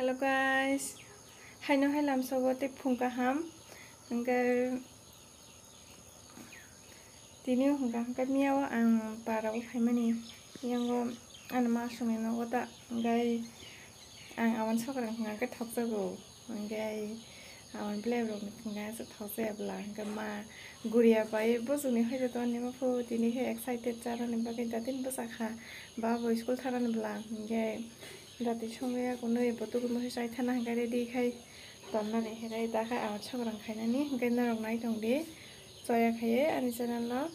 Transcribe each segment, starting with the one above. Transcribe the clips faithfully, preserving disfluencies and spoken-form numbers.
Hello guys, haino hai lamsogo tei phung kaham. Hingke tini hingka hingke miyao ang parao phaimani yango ani ma songni nogo ta, hingke ang aboni sokra hingka hingke thokjago, hingke aboni belai rok hingka hingke aswk thokjaya bwla, hingke ma guriya pai bosongni hoito tongni ma phu tini khe excited chanani bagwi datini bwsakha ba bo school thanani bwla, hingke Dati songwi ya kunui bo tuku musi chai thana hingke ready khai tonnani hingke da khai aboni sokrang khainani hingke norok nai tong di. Choya khaiye ani channel o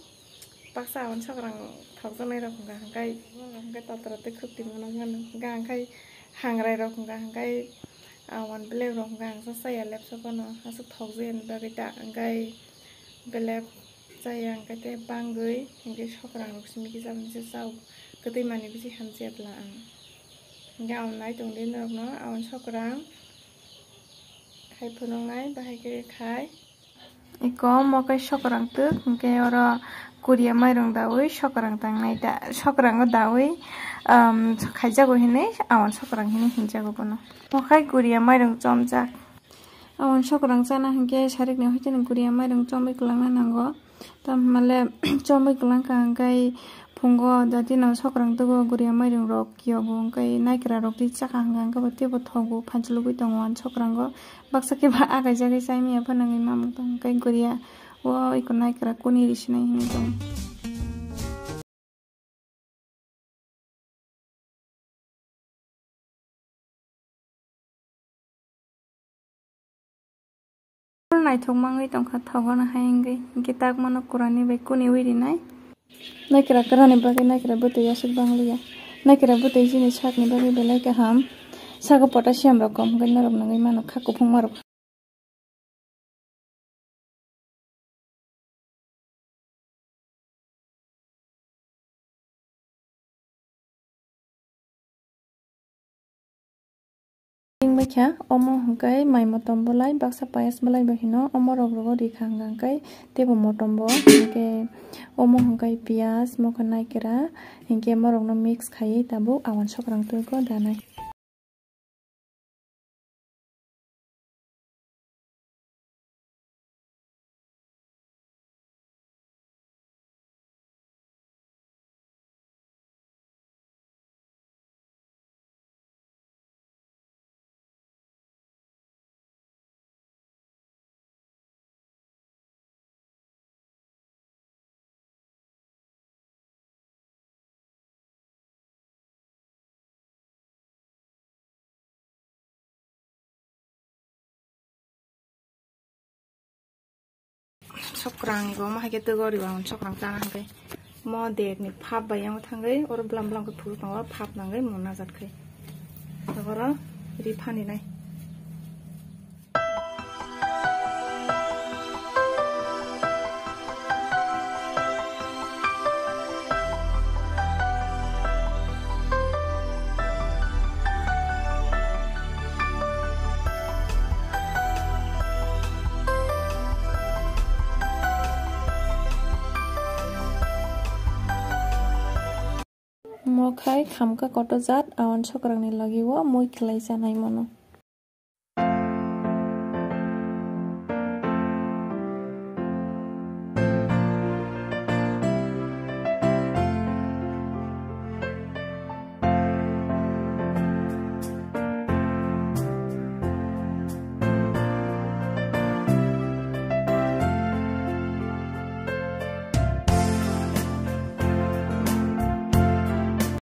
baksa aboni sokrang thokjaknai rok hingka hingke hingke totra tei khukti mano mano hingke ang khai hangrai rok hingka hingke aboni belai rok hingka ang sa saya lepsa phano aswk thokjak yani bagwi ta hingke belep chaya hingke tei bangwi hingke sokrang rok simi kisa misa chao kwtwi manwi bisi hamjak bwla ang. Hingke ang nai tong di norokno aboni sokrang khai phunuknai bahai khe khai. Eko omo khe sokrang twk hingke oro kuriya mairung dawi sokrang tangnai da, sokrango dawi, um, khaijago hinui aboni sokrang hinui hinjago bono. Omo khai kuriya mairung chomjak. Aboni sokrang chana hingke sarikni hoiteni kuriya mairung chomwi kwlangna nango. Tamhinmale chomwi kwlangkha hingke phungo datino sokrang tugo guriya mairung rok yogo hingke naikra rok ri chakha hingka hingke bo teibo thogo phanchulugwi tongo ani sokrango baksa khe ba akai jagwi chai manya phano wngwi mamung tongo hingke guriya o eko naikra kuni ri sinai hinwi tongo. Naithok mangwi tongkha thogono hai wngwi, hingke takmano kurani bai kuniwi rinai. Naikra kwrani bagwi naikra bwtwi aswk bangliya. Naikra bwtwi chini sakni bagwi belai kaham. Sago potassium rok kom hwnkhe norok nungwi mano kha kuphungma rok. Ringbaikha omo hwnkhe mai motom bolai baksa payas bolai bai hino omo rok rogo rikha hwnkhe teibo motom bo hwnkhe omo hwnkhe piyas mokha naikra hwnkhe morokno mix khaiwi tabuk aboni sokrang twgo danai. Sokrang ni bo omo hai khe twgo ri ang sokrang chana hwnkhe mo dek ni phap bai yang thangwi oro blam blam khe phuru tongo phap nangwi mo najat khai oro ri phani nai. Mo khai khamkha koto jat, awan sokrangni logi o mui khlai chanai mano.